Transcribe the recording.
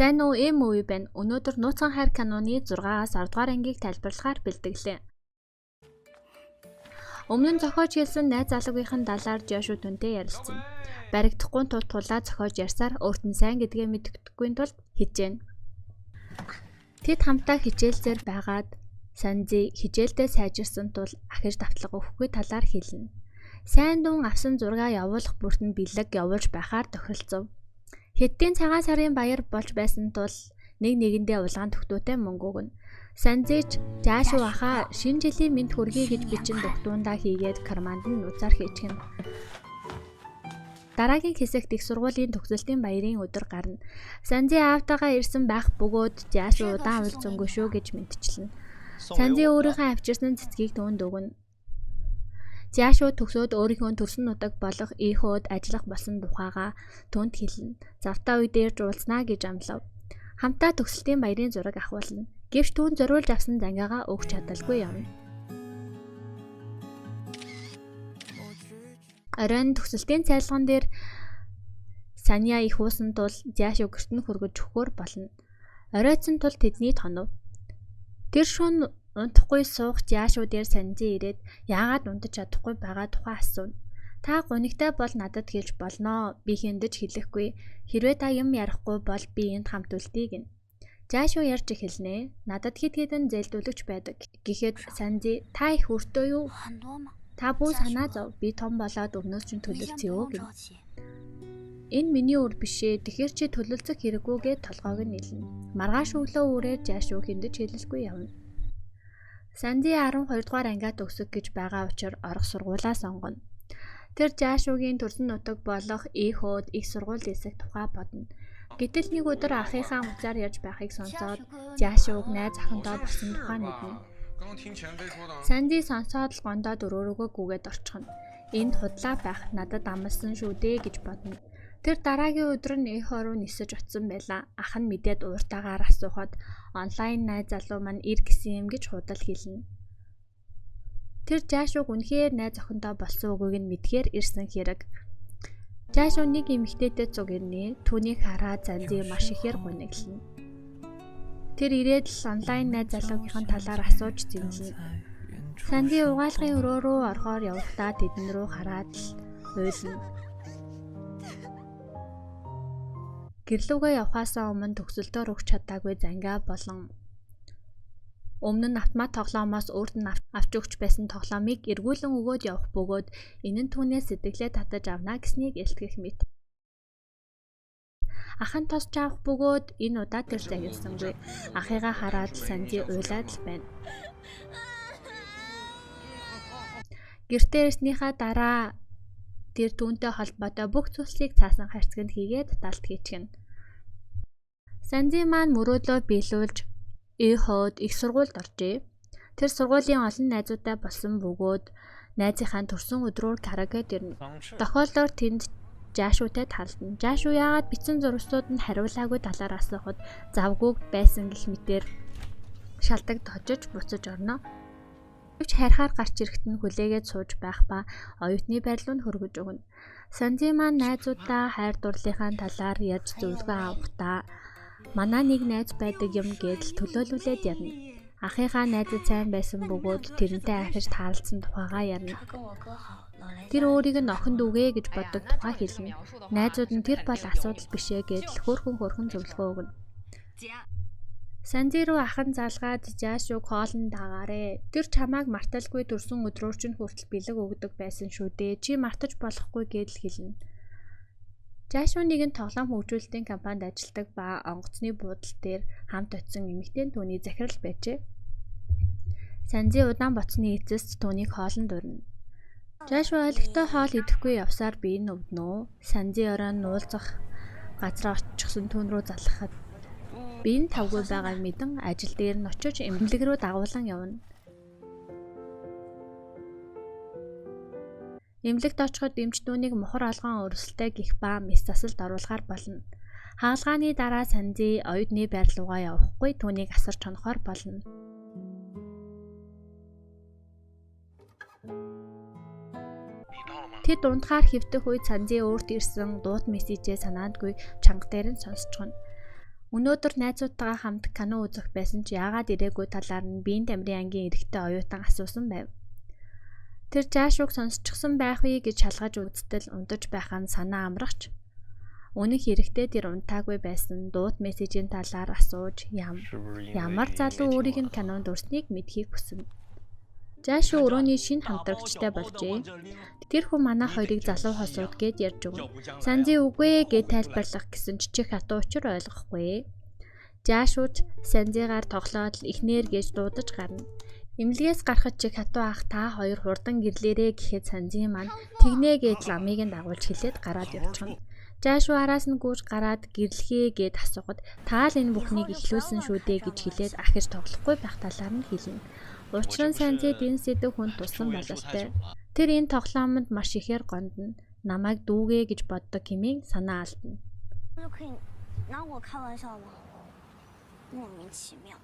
Сайн уу, эм movie байна. Өнөөдөр Нууцхан хайр киноны 6-аас 10 дугаар ангийг тайлбарлахаар бэлтгэлээ. Өмнө нь зохиож хэлсэн найз залуугийнх нь далаар Жошуа түнтэй ярилцсан. Баригдахгүй тул тулаа зохиож ярьсаар өөрт нь сайн гэдгээ мэддэхгүй тулд хичээнэ. Тэд хамтаа хичээлзээр байгаад Санзи хичээлдээ сайжирсан тул ахиж давтлага өгөхгүй талаар хэлнэ. Сайн дун авсан зургаа явуулах бүрт нь бэлэг явуулж байхаар тохиролцов. Хэддийн цагаан сарын баяр болж байсан тул нэг нэгэндээ улаан тогтуутай мөнгө өгнө. Санзич Жаашуу ахаа шинэ жилийн мэнд хүргэе гэж бичин дугтуундаа хийгээд карманд нь нуцаар хийчихнэ. Дараагийн хэсэгт их сургуулийн төгсөлтийн баярын өдөр гарна. Санзи аавтайгаа ирсэн байх бөгөөд Жаашуу удаан уулзсангүй шүү гэж мэдчилнэ. Санзи өөрийнхөө авчирсан цэцгийг түүнд өгнө. Жаашуу төгсөөд өөрийнхөө төрсөн нутаг болох Ийхөөд ажиллах болсон тухайгаа түүнд хэлнэ. Завтай үед ирж уулзнаа гэж амлав. Хамтаа төгсөлтийн баярын зураг авахулна. Гэвч түүнд зориулж авсан зангиагаа өгч чадалгүй явна. Оройн төгсөлтийн цайлган дээр Саня их уусан тул Жаашуу гэрт нь хүргэж өгөхөөр болно. Оройтсон тул тэдний тонов. Тэр шөнө унтахгүй суух Жаашуу дээр Санзи ирээд яагаад унтаж чадахгүй байгаа тухай асууна. Та гунигтай бол надад хэлж болноо. Би хэндэж хэлэхгүй. Хэрвээ та юм ярихгүй бол би энд хамт үлдээе гэнэ. Жаашуу ярьж эхэлнэ. Надад хэд хэдэн зээлдүүлэгч байдаг. Гэхэд Санзи та их өртөө юу? Та бүү санаа зов. Би том болоод өмнөөс чинь төлөлцөө гэнэ. Энэ миний үр биш ээ. Тэгэхээр чи төлөлцөх хэрэггүй гэд толгойг нь нийлнэ. Маргааш өглөө үрээр Жаашуу хэндэж хэлэлгүй явна. Санзи 12 дугаар ангиа төгсөх гэж байгаа учир орох сургуулаа сонгоно. Тэр Жаашуугийн төрсөн нутаг болох Ийхөөд их сургууль элсэх тухай бодно. Гэтэл нэг өдөр ахынхаа утсаар ярьж байхыг сонсоод Жаашууг найз охинтой болсон тухай мэднэ. Санди сонсоод л гондоод өрөөрөөгөө гүгээд орчихно. Энд худлаа байх надад амласан шүү дээ гэж бодно. Тэр дараагийн өдөр нь Эхо руу нисэж очсон байлаа. Ах нь мэдээд ууртаагаар асуухад онлайн найз залуу маань ир гэсэн юм гэж худал хэлнэ. Тэр Жаашууг үнэхээр найз охинтой болсон үгийг нь мэдхээр ирсэн хэрэг. Жаашуу нэг эмэгтэйтэй цуг ирнэ. Түүнийг хараад Занзи маш ихээр гуниглана. Тэр ирээд л онлайн найз залуугийнх нь талаар асууж зэмлэнэ. Санди угаалгын өрөө рүү орохоор явахдаа тэдэн рүү хараад л уйлна. Гэрлүүгээ явхаасаа өмнө төгсөлтөөр өгч чадаагүй зангиа болон өмнө нь автомат тоглоомоос өөрт нь авч өгч байсан тоглоомыг эргүүлэн өгөөд явах бөгөөд энэ нь түүнээс сэтгэлээ татаж авна гэснийг илтгэх мэт. Ах нь тосч авах бөгөөд энэ удаа тэр загилсангүй. Ахыгаа хараад л Санди уйлаад л байна. Гэртээ ирснийхаа дараа тэр түүнтэй холбоотой бүх зүйлсийг цаасан хайрцагт хийгээд далд хийчихнэ. Санди маань мөрөөдлөө биелүүлж Эход их сургуульд оржээ. Тэр сургуулийн олон найзуудтай болсон бөгөөд найзынхаа төрсөн өдрөөр караокед ирнэ. Тохиолдолд тэнд Жаашуутай тааралдана. Жаашуу яагаад бичсэн зурвасууд нь хариулаагүй талаар асуухад завгүй байсан гэх мэтээр шалдаг тожиж буцаж орно. Гэвч харихаар гарч ирэхэд нь хүлээгээд сууж байх ба оюутны байр руу нь хөргөж өгнө. Санзи маань найзуудаа хайр дурлалынхаа талаар ярьж зөвлөгөө авахдаа манай нэг найз байдаг юм гэдэл төлөөлүүлээд ярина. Ахыхаа найзад сайн байсан бөгөөд тэрнтэй ахиж таарлцсан тухайгаа ярина. Тэр өөрийг нь охин дүүгээ гэж боддог тухай хэлнэ. Найзууд нь тэр бол асуудал биш ээ гэдэл хөөрхөн хөөрхөн зөвлөгөө өгнө. Санзи руу ах нь залгаад Жаашууг хоолнд дагаарэ. Тэр чамааг марталгүй төрсөн өдрөөр чинь хүртэл бэлэг өгдөг байсан шүү дээ. Чи мартаж болохгүй гэдэл хэлнэ. Жаашуу нэгэн тоглоом хөгжүүлэлтийн компанид ажилладаг ба онгоцны буудал дээр хамт очисон эмэгтэй нь түүний захирал байжээ. Санзи удаан боцсны эцэст түүнийг хоолнд урина. Жаашуу ойлгохтой хоол идэхгүй явсаар бие нь өвднө. Санзи оройн нуулзах газраа очихсон түүн рүү залхахад бие нь тавгүй байгааг мэдэн ажил дээр нь очиж эмнэлэг рүү дагуулan явна. Эмнэлэгт очиход эмч түүнийг мухар олгон өрсөлтэй гих ба мэс засалд оруулахар болно. Хагалгааны дараа Санзи оюутны байр руугаа явахгүй түүнийг асарч хонохоор болно. Тэд унтахаар хэвтэх үед Санзи өөрт ирсэн дуут мессежээ санаандгүй чанга дээр нь сонсчихно. Өнөөдөр найзуудтайгаа хамт кино үзэх байсан ч яагаад ирээгүй талаар нь Биеийн тамирын ангийн эрэгтэй оюутан асуусан байв. Тэр Жаашуг сонсчихсон байх вэ гэж шалгаж үзтэл унтаж байхаа нь санаа амрахч үнэх хэрэгтээ тэр унтаагүй байсан дуут мессежийн талаар асууж ям 是不是因为 ямар 没 залуу 听 өөрийг 我 нь 的？ кинонд урсныг мэдэхийг хүсэн. Жаашуу өрөөний шинэ хамтрагчтай болжээ. Тэр хүн манай хоёрыг залуу хосууд гээд ярьж өгнө. Санзи үгүй ээ гэж тайлбарлах гэсэн ч чих хатуу учир ойлгохгүй. Жаашууч Санзигаар тоглоод л эхнэр гэж дуудаж гарна. Эмнэлгээс гарахад чих хатуу ах та хоёр хурдан гэрлээрээ гэхэд Санзи маань тэгнэ гэж ламыг нь дагуулж хэлээд гараад явчихна. Жаашуу араас нь гүйж гараад гэрлэхээ гэд асуухад та л энэ бүхнийг эхлүүлсэн шүү дээ гэж хэлээд ахиж тоглохгүй байх талаар нь хэлнэ. Учир нь Санзид энэ сэдэв хүн туссан 出院住太 бололтой. 久了， Тэр энэ тоглоомонд маш ихээр гондоно. Намайг дүүгээ гэж боддог хэмээн санаа алдна. 就可以拿我开玩笑吗？莫名其妙。